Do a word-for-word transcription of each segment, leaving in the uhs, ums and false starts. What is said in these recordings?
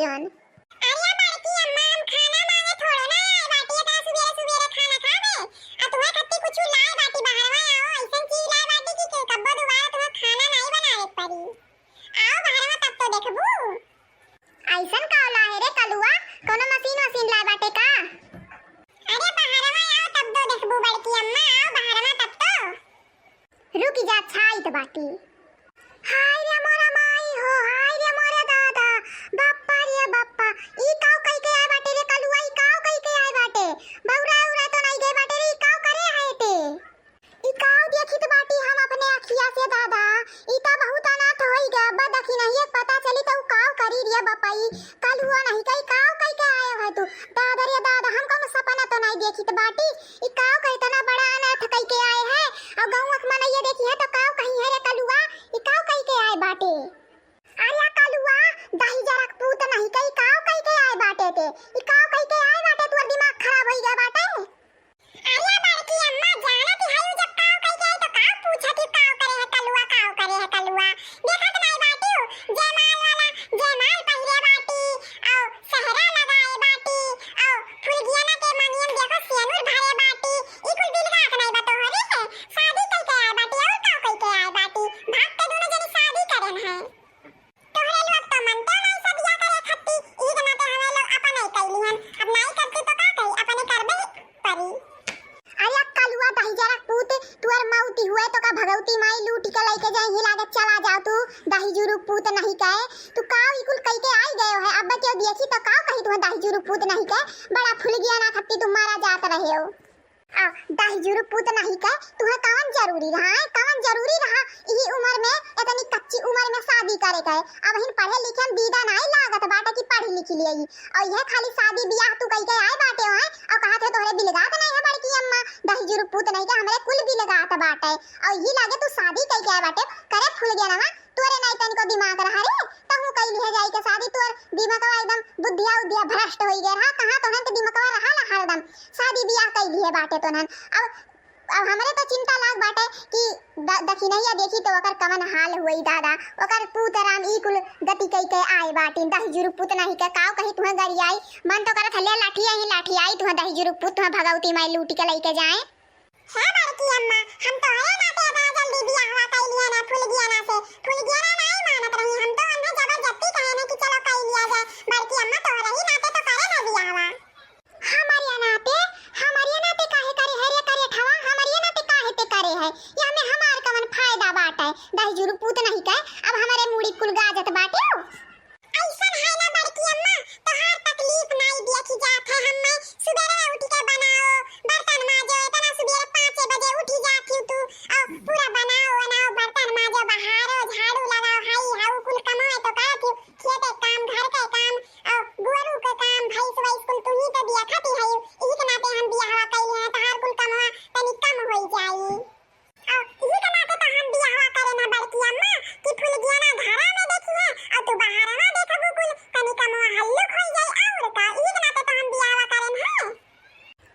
अरे बड़की अम्मा, हम खाना मांगे थोड़ो ना आए बाटी, इतना सुबेरे सुबेरे खाना खावे। आ तुम्हें खत्ती कुछ लाए बाटी, बहरवा आओ, ऐसन चीज लाए बाटी कि, कि कब्बो दोबारा तुम्हें खाना नहीं बनावे पड़ी। आओ बहरवा, तब तो देखबू। ऐसन का लाए रे कलुआ, कोनो मशीन वशीन लाए बाटे का? अरे बहरवा आओ, तब तो देखबू बड़की अम्मा, आओ बहरवा तब तो। रुकि जा, छाइत बाटी। हाय रे मोरा माई हो, हाय रे मोरे दादा, बप्पा रे बप्पा, ई काव कइ के आए बाटे रे कलुआ, ई काव कइ के आए बाटे? बौरा उरा तो नाहीं गए बाटे रे, ई काव करे है ते? ई काव देखित बाटी हम अपने अखिया से दादा, ई त बहुत अनाथ होई गए, अब देखी नहीं एक पता चली त उ काव करी रे बप्पा, ई कलुआ नहीं कई काव कइ के आए है तू? दादा रे दादा, हम कौनो सपना तो नाहीं देखित बाटी, ई काव का इतना बड़ा अनाथ कइ के आए है? अउ गौवा के मनइया देखिहैं तो काव कहिहैं रे कलुआ, ई काव कइ के आए बाटे? अरे कलुआ, दहिजरा के पूत नहीं कई काव कइ के आए बाटे ते? ई काव कइ के आए बाटे, तोर दिमाग खराब होई गए बाटे? अरे बड़की अम्मा, जानत हई जब काव कइ के आए तो काव पूछत ही, काव करे है कलुआ, काव करे है कलुआ? देखत नाहीं बाटिउ, जयमाल वाला जयमाल पहिरे बाटी, अउ सेहरा लगाए बाटी, अउ फुलगियाना के मंगियन देखो सेनुर भरे बाटी, ई कुल बिलगात नाहीं बा तोहरे है? शादी कइ के आए बाटी, अउर का कइ के आए बाटी? भाग के दोनों जनी शादी करेन है। तोहरे लोग तो मनते नाहीं सदिया करे खत्ती, ई के नाते हमें लोग अपन ही कइली हन। अब नाहीं करती तो का करी, अपने करबे ही परी। अरे कलुआ दहिजरा पूत, तुअर मौती हुए तो का भगवती माई लूट के लइके जाई, ही लागे चला जाओ तू, दहिजुरु पूत नहीं कहे। तू काव ई कुल कइ के आई गयो है, अब केहू देखी तो काव कही तुहे दहिजुरु पूत नहीं कहे, बड़ा फुलगियाना खत्ती तू मारा जात रहे हो। आ, दहिजुरु पूत नहीं कहे, तुहे कवन जरूरी रहा है, कवन जरूरी रहा ई उमर में, इतनी कच्ची उमर में शादी करे के? अबहिन पढ़े लिखे में दीदा नाहीं लागत बाटे कि पढ़ लिख लिए। अउ यह खाली शादी बियाह तू कइ के आए बाटे हो, हैं? अउ कहत है तोहरे बिलगात नाहीं है बड़की अम्मा, दहिजुरु पूत नहीं के हमरे कुल बिलगात बाटे। अउ यही लागे तू शादी कइ के आए बाटे, करे फुलगियाना, तोरे नाहीं तनिको दिमाग रहा रे, तहूँ कइ लिहे जाई के शादी, तोर दिमागवा एकदम बुद्धिया उद्धिया भ्रष्ट होई गए रहा, कहाँ तोहन के दिमागवा रहा ला हरदम, शादी बियाह कइ लिहे बाटे तोहन। अब अब हमरे तो चिंता लाग बाटे कि द-, दखिनहिया देखी तो ओकर कवन हाल हुई दादा, ओकर पूत राम ई कुल गति कइ के आए बाटिन, दहिजुरु पूत नहीं के काव कही तुहे गरियाई, मन तो करत हले लाठी आई, लाठी आई तुहे दहिजुरु पूत, तुहे भगवती माई लूट के लइके जाए। हे बड़की अम्मा, हम तोहरे नाते इतना जल्दी बियाहवा कइ लिया ना फुलगियाना से, फुलगियाना नाहीं मानत रही, हम तो उन्हें जबरदस्ती कहे ना कि चलो कइ लिया जाए, बड़की अम्मा तोहरे ही नाते तो करे ना बियाहवा। हमरे नाते, हमरे नाते काहे करे है रे करेठवा? हमरे नाते काहे ते करे है? या में हमार कवन फायदा बाटे? दहिजुरु पूत नहीं के, अब हमरे मूड़ी कुल गाजत बाटे। ऐसन है ना बड़की अम्मा, तोहार तकलीफ नाहीं देखी जात है। हम्मे सुबेरे उठ के बनाओ, बर्तन माजो, इतना सुबेरे पाँचे बजे उठी जात ही तू, और पूरा बनाओ, बनाओ, बर्तन माजो, बहारो, झाड़ू लगाओ, हाई हाउ कुल कमाए तो करत ही, खेते काम, घर के काम, और गोरू के काम, भैंस वैस कुल तू ही तो बिया खाती है, यही के नाते हम बियाहवा कइले हैं, तहार कुल कमवा तनी कम होई जाई। और यही के नाते तो हम बियाहवा करे ना बड़की अम्मा कि फुलगियाना घरा में देखी है और तू बाहरवा देखबू कुल, तनी कमवा हल्लुक होई जाई और का, यही के नाते तो हम बियाहवा करे हैं।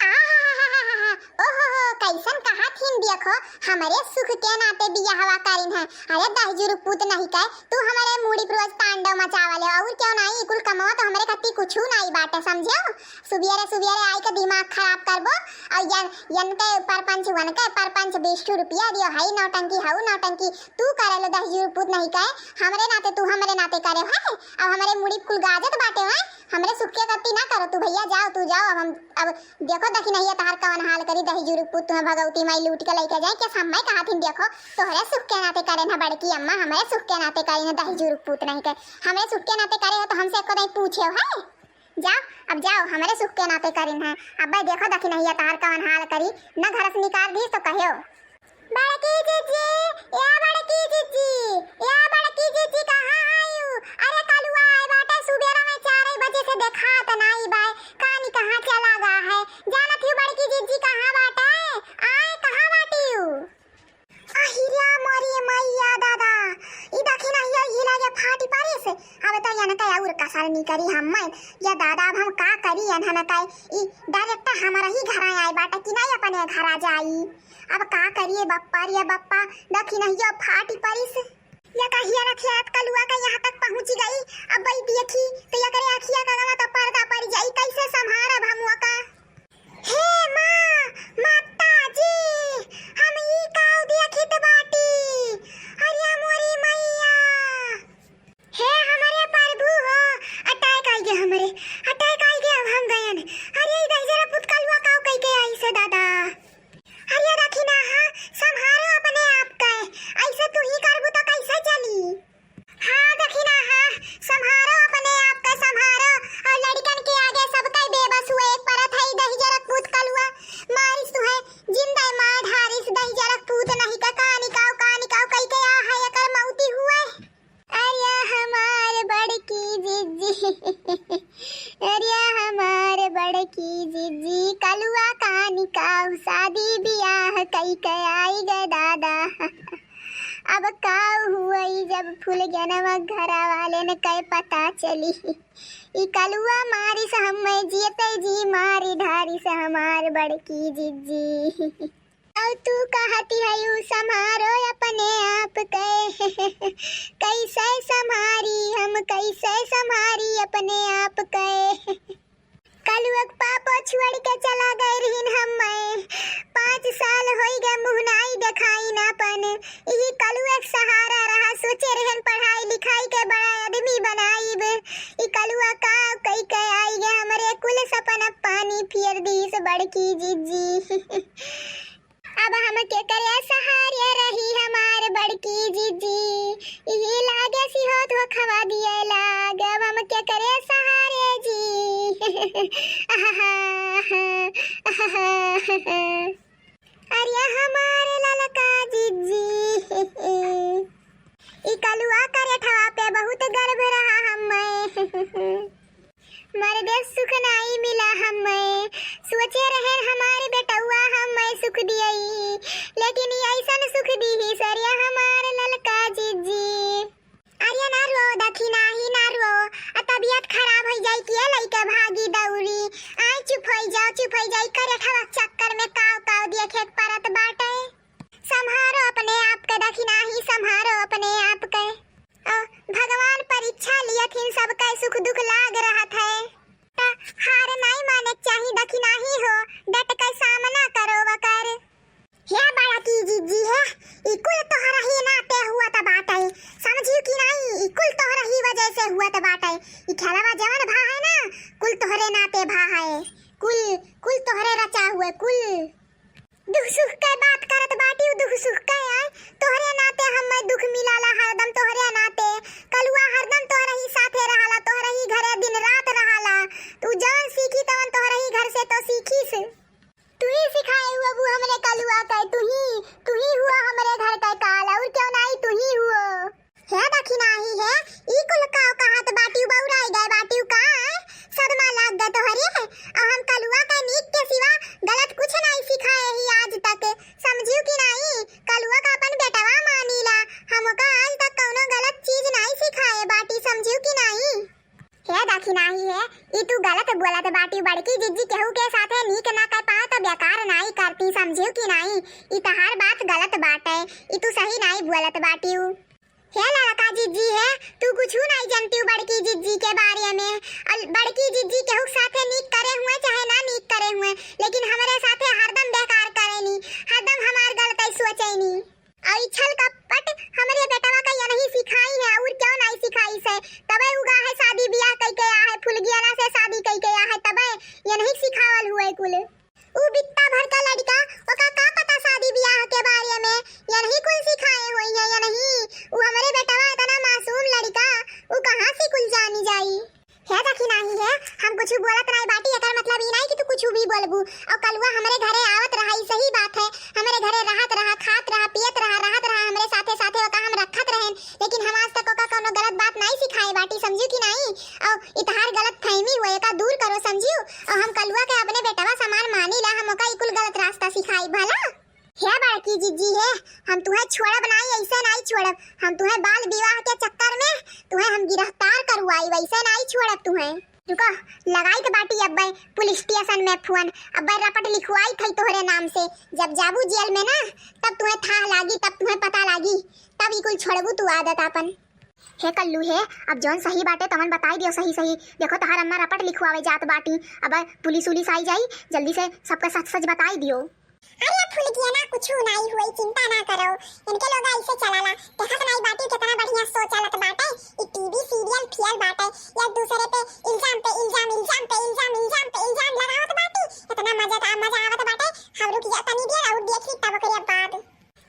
आहाहाहा, ओहो हो, कैसन कहा थीन देखो, हमरे सुख के नाते बियाहवा करिन है। अरे दहिजुरु पूत नहीं के, तू हमरे मूड़ी पर रोज तांडव मचावले, और क्यों नहीं, कुल कमवा तो हमरे खत्ती कुछू नहीं बाटे, समझेउ? सुबेरे सुबेरे आई के दिमाग खराब करबो, और यन, यन के परपंच, वन के परपंच, बीस ठो रुपया दियो, हई नौटंकी, हऊ नौटंकी, तू करे लो दहिजुरु पूत नहीं के, हमरे नाते तू हमरे नाते करे है, अब हमरे मूड़ी कुल गाजत बाटे है, हमरे सुख के गति ना करो तू भैया, जाओ तू जाओ, अब हम, अब देखो दखिनहिया तहार कवन हाल करी, दहिजुरु पूत तुम्हें भगवती माई लूट के लइके जाए, के समय कहा थीन देखो, तोहरे सुख के नाते करेन है बड़की अम्मा, हमरे सुख के नाते करेन है दहिजुरु पूत नहीं के, हमरे सुख के नाते करे हो तो हमसे एको दाई पूछे हो है? जाओ, अब जाओ, हमरे सुख के नाते करेन है, अब भाई देखो दखिनहिया तहार कवन हाल करी, न घर से निकाल दीस तो कहो। बड़की जीजी, या बड़की जीजी, या बड़की जीजी, कहाँ आयु? अरे कलुआ आए बाटे सुबेरा में चार बजे से देखात नाई बाय, कानी कहाँ चला गा है? जानत ही बड़की जीजी कहाँ बाटे? आए कहाँ बाटियु? अहिरा मोरी मैया दादा, ई दखिनहिया ई लागे फाटी पारिस। अब तो यन का और कसर निकरी हम्मे। या दादा अब हम का करी यन हन का ई डायरेक्ट हमारा ही घर आए बाटे कि नहीं अपने घर आ जाई। अब का करिए बप्पा रे बप्पा, दखिनहिया फाटी परिस। या कहिया रखे आत कलुआ का यहाँ तक पहुँच गई। अब वही देखी तो एकरे अखिया का गवा तो पर्दा पड़ जाई, कैसे संभारब हम ओका। हे माँ, माता जी, हम ई काउ देखित बाटी। अरे मोरी मैया, हे हमरे प्रभु हो, अटैक आइ गे हमरे, अटैक आइ गे, अब हम गयन। अरे ई दहिजरा पुत कलुआ काउ कइ के आइसे दादा। अरे दखिनाहा, संभारो अपने आप के, ऐसे तू ही करबू तो कैसे चली? हाँ दखिनाहा, संभारो अपने आप के, संभारो। और लड़िकन के आगे सबके बेबस हुए एक परत है, दहिजरा पुत कलुआ मारिस तुहे, जिंदा मार ढारिस, दहिजरा पुत नहीं का, कानी काउ, कानी काउ कइ के आ है, एकर मौती हुए। अरे हमार बड़की जिज्जी, अरे हमार बड़की जिज्जी, कलुआ कानी काउ शादी बियाह कइ के आइ गे दादा। अब काउ हुई जब फुलगेनवा घरा वालेन के पता चली। ई कलुआ मारिस हम्मे जियते जी मारी ढारिस हमार बड़की जिज्जी। अउ तू कहती है यू संभारो अपने आप के। कैसे संभारी हम, कैसे संभारी अपने आप के। कलुआ के पापो छोड़ के चला गए रहिन हम्मे। पाँच साल होई गए मुँह नाई देखाइन अपन। इही कलुआ के सहारा रहा, सोचे रहन पढ़ाई लिखाई के बड़ा आदमी बनाइब। ई कलुआ काउ कइ के आइ गे हमरे कुल सपना पानी फियर दीस बड़की जिज्जी। अब हम केकरे सहारे रही हमार बड़की जिज्जी, इही लागे सिहो धोखवा दिए लाग। अब हम केकरे सहारे जी। आहा, आहा। अरे हमार ललका जिज्जी, ई कलुआ करेठवा पे बहुत गर्व रहा हम्मे। मरदे सुख नाई मिला हम्मे, सोचे रहे हमार बेटउआ हम्मे सुख दियई, लेकिन ई ऐसन सुख दीहिस अरे हमार ललका जिज्जी। अरे ना रो दखिनाही ना रो, आ तबियत खराब होइ जाई के लइके भागी दौरी। आय चुप होइ जाओ, चुप होइ जाई, करेठवा चक्कर में काव काव देखे के परत बाटे। संभारो अपने आप के दखिनाही, संभारो अपने आप के। अ, भगवान परीक्षा लियथिन, सबके सुख दुख लाग रहत है। त हार नाई माने के चाही दखिनाही हो, डट के सामना करो वकर। हे बड़की जिज्जी हे, ई कुल तोहरही नाते हुअत बाटे, समझिउ कि नाई? ई कुल तोहरही वजह से हुअत बाटे। ई खेलवा जवन भा है ना, कुल तोहरे नाते भा है, कुल, कुल तोहरे रचा हुए, कुल। दुख सुख के बात करत बाटी, उ दुख सुख के आय। तोहरे नाते हम्मे दुख मिलाला हरदम तोहरे नाते। कलुआ हरदम तोहरे ही साथे रहाला, तोहरे ही घरे दिन रात रहाला। तू जवन सीखी तवन तोहरे ही घर से तो सीखिस। तू ही सिखाए हुआ बू हमरे कलुआ के, तू ही, तू ही हुआ हमरे घर के काल, और क्यों नाई तू ही हुआ। हे दखिनाही हे, ई कुल काव कहत बाटिउ, बौराई गए बाटिउ का? सदमा लाग गए तोहरे। अउ हम कलुआ के नीक के सिवा गलत कुछ नाई सिखाए ही आज तक, समझिउ कि नाई? कलुआ का अपन बेटवा मानीला, हमका आज तक कउनो गलत चीज नाई सिखाए बाटी, समझिउ कि नाई? हे दखिनाही हे, ई तू गलत बोलत बाटिउ, बड़की जिज्जी केहू के साथे नीक ना कर पाए तो बेकार नाई करती, समझिउ कि नाई? ई तहार बात गलत बाटे, ई तू सही नाई बोलत बाटिउ। हे ललका जिज्जी हे, तू कुछु नाई जनतिउ बड़की जिज्जी के बारे में। अउर बड़की जिज्जी केहू के साथे नीक करे हुए चाहे ना नीक करे हुए, लेकिन हमरे साथे हरदम बेकार करेनी, हरदम हमार गलतई सोचेनी। अउर ई छल कपट हमरे बेटवा का यनही सिखाई है, अउर क्यों नाई सिखाई से? तबे उगा है शादी बियाह कई के आ है, फुलगियना से शादी कई के आ है, तबे यनही सिखावल हुए कुल। ऊ बित्ता भर का लड़िका, ओका का पता शादी बियाह के बारे में? यनही कुल सिखाए होई है, यनही। ऊ हमरे बेटवा इतना मासूम लड़िका, ऊ कहाँ से कुल जानी जाई? हे दखिनाही हे, हम कुछु बोलत नाई बाटी, एकर मतलब ई नाई कि तू कुछु भी बोलबू। अउ कलुआ हमरे घरे आवत रहा, ई सही बात है, हमरे घरे रहत रहा, खात रहा, पियत रहा, रहत रहा, हमरे साथे साथे ओका हम रखत रहेन, लेकिन हम आज तक ओका कउनो गलत बात नाई सिखाए बाटी, समझिउ कि नाई? अउ ई तहार गलत फहमी हुए, एका दूर करो, समझिउ? अउ हम कलुआ के अपने बेटवा समान मानीला, हम ओका ई कुल गलत रास्ता सिखाई भला? हे बड़की जिज्जी हे, हम तुहे छोड़ब नाई, ऐसे नाई छोड़ब, हम तुहे बाल विवाह के चक्कर में तुहे हम गिरफ्तार करवाई, वैसे नाई छोड़ब तुहे। रुको, लगाइत बाटी अब्बे पुलिस स्टेशन में फोन, अब्बे रपट लिखवाइत है तोहरे नाम से। जब जाबू जेल में ना, तब तुहें थाह लागी, तब तुहें पता लागी, तब ई कुल छोड़बू तू आदत आपन। हे कल्लू हे, अब जौन सही बाटे तवन बताई दियो सही सही। देखो तोहार अम्मा रपट लिखवावे जात बाटी, अब पुलिस उलिस आई जाई, जल्दी से सबका सच सच बताई दियो। अरे फुलगिया ना, कुछ नाई हुई, चिंता ना करो। इनके लोग ऐसे चलाला, देखत नाई बाटी कितना बढ़िया शो चलत बाटे। ई टीवी सीरियल फियल बाटे, या दूसरे पे इल्जाम पे इल्जाम, इल्जाम पे इल्जाम, इल्जाम पे इल्जाम लगावत बाटी। इतना मजा, मजा आवत बाटे। हम रुक जा तनी देर और देखी तब ओकरे बाद।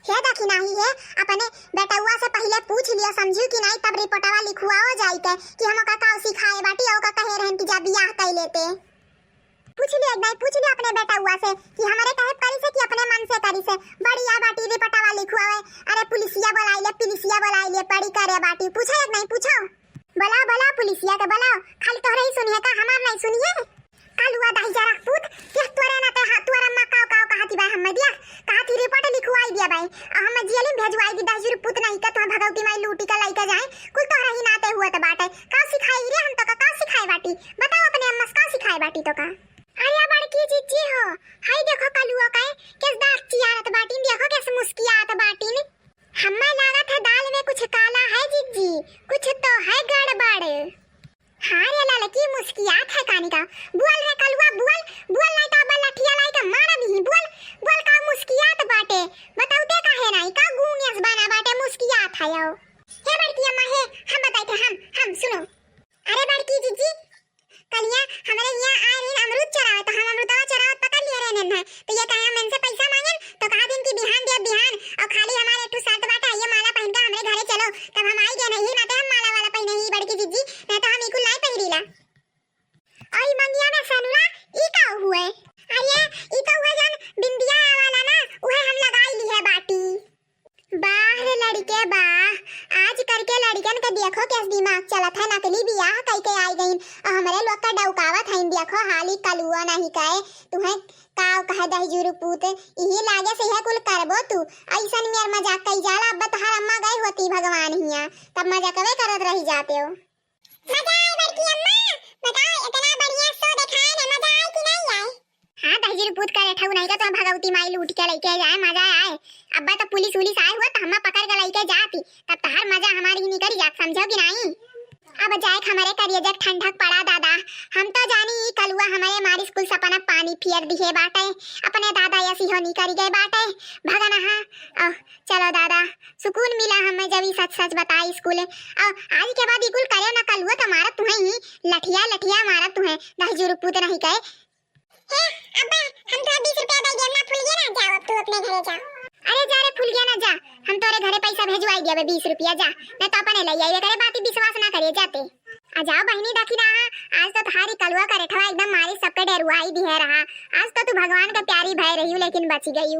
हे दखिनाही हे, अपने बेटउआ से पहिले पूछ लिया, समझियो कि नाई, तब रिपोर्टवा लिखवाओ जाई के कि हम ओका का सिखाए बाटी, ओका कहे रहन कि जा बियाह कर लेते। पूछ लिया एक दाई, पूछ लिया अपने बेटउआ से कि हमरे कहे करी से कि अपने मन से करी से। बड़ी आ बाटी रिपोर्टवा लिखवावे, अरे पुलिसिया बोलाई ले, पुलिसिया बोलाई ले, बड़ी करे बाटी। पूछो एक दाई, पूछो। बोलाओ, बोलाओ पुलिसिया के, बोलाओ। खाली तोहरे ही सुनिए का, हमार नहीं सुनिए? कलुआ दहिजरा पूत, देख तोरे ना ते हा-, तोर अम्मा काव काव कहती बा, हम दिया कहती रिपोर्ट लिखवाई दिया बाई, आ हम जेल में भेजवाई दी। दहिजरू पूत नहीं का, तुहां भगवती माई लूटी का लइका जाए, कुल तोहरे ही नाते हुआ त बाटे। का सिखाई रे हम तो का, का सिखाए बाटी? बताओ अपने अम्मा से का सिखाए बाटी तो का? अरे बड़की जिज्जी हो, हाय देखो कलुआ का, केस दांत चियारत बाटी, देखो केस मुस्कियात बाटी ने। हमें लागत है दाल में कुछ काला है जिज्जी, कुछ तो है गड़बड़। हाँ रे ललकी, मुस्कियात है कानी का। बोल रे कलुआ, बोल, बोल, नहीं तो अब लठिया लाई के मारब ही। बोल, बोल का मुस्कियात बाटे, बताउते काहे नहीं, का गूंग यस बना बाटे, मुस्कियात है यो। हे बड़की अम्मा हे, हम बताई थे, हम, हम, सुनो। अरे बड़की जिज्जी, कलिया हमरे हियां आए रही अमरूद चोरावे, तो हम अमरूदवा चोरावत पकड़ लिए रहे नेन है। तो ये कहे हम इनसे पैसा मांगेन, तो कहा दिन कि बिहान दिया बिहान, और खाली हमारे एक ठो शर्त बाटे, ये माला पहन के हमरे घरे चलो, तब हम आई गए नहीं, ना तो हम माला वाला पहने ही बड़की जिज्जी, ना तो हम इकुल नहीं पहरीला। और ई मंगिया में सनुरा, ई का हुए? अरे, ई तो हुए जौन बिंदिया वाला ना, उहे हम लगाई ली है बाटी। बाह रे लड़के बाह, आज करके लड़कन के देखो कैस दिमाग चलत है, नकली बियाह कई के आई गईन, और हमरे लोग का डौकावत हईन। देखो हाली कलुआ नहीं कहे, तुहें काव कहे दहिजरू पूत, इही लागे से यह कुल करबो तू। ऐसन मेर मजाक कई जाला, अब तोहार अम्मा गई होती भगवान हिया, तब मजाकवे करत रही जाते हो। मजा आए बड़की अम्मा, बताओ इतना बढ़िया शो दिखाए ना, मजा आए कि नहीं आए? हाँ दहिजरू पूत करे ठऊ नहीं का तो भगवती माई लूट के लेके जाए, मजा आए। अब्बा तो पुलिस उलिस आए हुआ तो हम्मा पकड़ के लेके जाती, तब तोहार मजा हमारी ही निकल जात, समझो कि नहीं? अब जाए हमारे करिए जग ठंडक पड़ा दादा, हम तो जानी ई कलुआ हमारे मारी स्कूल सपना पानी फियर दिहे बाटे, अपने दादा ऐसी होनी करी गए बाटे, भगना हाँ। चलो दादा, सुकून मिला हमें जब ई सच सच बताई स्कूल। अब आज के बाद ई कुल करे ना कलुआ तो मारत तुहें ही, लठिया लठिया मारत तुहें, दहिजरू पूत नहीं कहे। हे अब्बा, हम तोरा बीस रुपया दे दिया ना फुलिया ना, जाओ अब तू अपने घरे जाओ। अरे जा रे फुलिया ना जा, हम तोरे घरे पैसा भेजवाई दिया बे बीस रुपया, जा, ना तो अपने ले आई करे, बात विश्वास ना करिए जाते। आ जाओ बहिनी, देखी ना, आज तो तोहारी कलुआ करेठवा एकदम मारी सबके डरुआई दिहे रहा। आज तो तू भगवान के प्यारी भय रही, लेकिन बच गई।